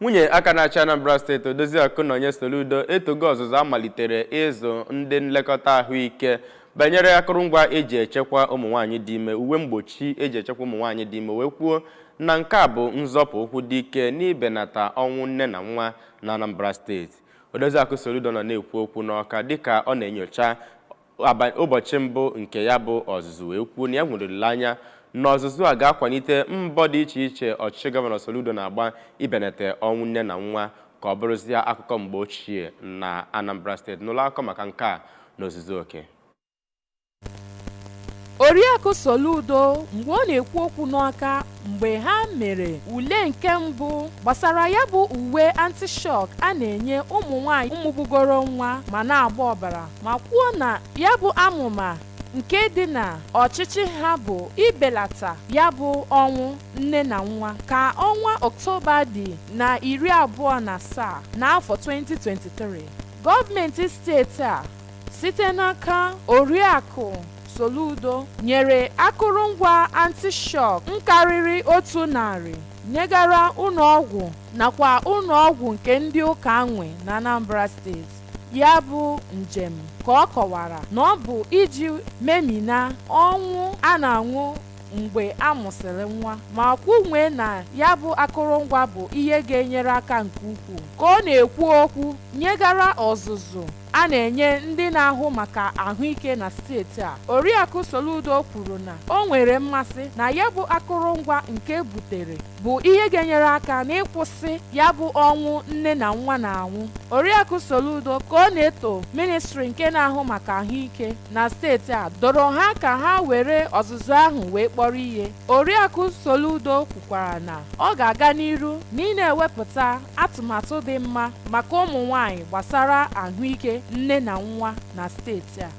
Nwunye aka na-achị Anambra Steeti, Odoziakụ Nonye Soludo, etogo ọzụzụ a malitere ịzụ ndị nlekọta ahụike banyere akụrụngwa eji echekwa ụmụ nwaanyị dị ime, uwe mgbochi eji echekwa ụmụ nwaanyị dị ime, wee kwuo na nke a bụ nzọpụ ụkwụ dị ike n'ibenata ọnwụ nne na nwa na Anambra Steeti. Odoziakụ Soludo nọ na-ekwu okwu n'Ọka dịka ọ na-enyocha ụbọchị mbụ nke ya bụ ọzụzụ, wee kwuo na ya nwere olileanya na ọzụzụ a ga-akwalite mbọ dị iche iche ọchịchị Gọvanọ Soludo na-agba ibenata ọnwụ nne na nwa ka ọ bụrụzie akụkọ mgbe ochie na Anambra Steeti. N'ụlọ akụkọ maka nke a n'ozuzu oke. Oriakụ Soludo, mgbe ọ na-ekwu okwu n'Ọka mgbe ha mere ule nke mbụ gbasara ya bụ uwe anti-shock a na-enye ụmụ nwanyị ụmụbugoro nwa ma na-agba ọbara, ma kwuo na ya bụ amụma nke dị na ọchịchị ha bụ ibelata ya bụ ọnwụ nne na nwa. Ka ọnwa Ọktoba dị na 27 n'afọ 2023, gọọmenti steeti a site n'aka Oriakụ Soludo nyere akụrụngwa anti-shock nkarịrị 100 nyegara ụlọọgwụ nakwa ụlọọgwụ nke ndị ụka nwe na Anambra Steeti. Ya bụ njem ka ọ kọwara na ọ bụ iji memina ọnwụ a na-anwụ mgbe a mụsịrị nwa, ma kwunwee na ya bụ akụrụngwa bụ ihe ga-enyere aka nke ukwuu. Ka ọ na-ekwu okwu nyegara ọzụzụ a na-enye ndị na-ahụ maka ahụike na steeti a, Oriakụ Soludo kwuru na o nwere mmasị na ya bụ akụrụngwa nke butere bụ ihe ga-enyere aka n'ịkwụsị ya bụ ọnwụ nne na nwa na-anwụ. Oriakụ Soludo, ka ọ na-eto ministri nke na-ahụ maka ahụike na steeti a, dọrọ ha ka ha were ọzụzụ ahụ wee kpọrọ ihe. Oriakụ Soludo kwukwara na ọ ga-aga n'iru na ị na-ewepụta atụmatụ dị mma maka ụmụ nwanyị gbasara ahụike nne na nwa na steeti a.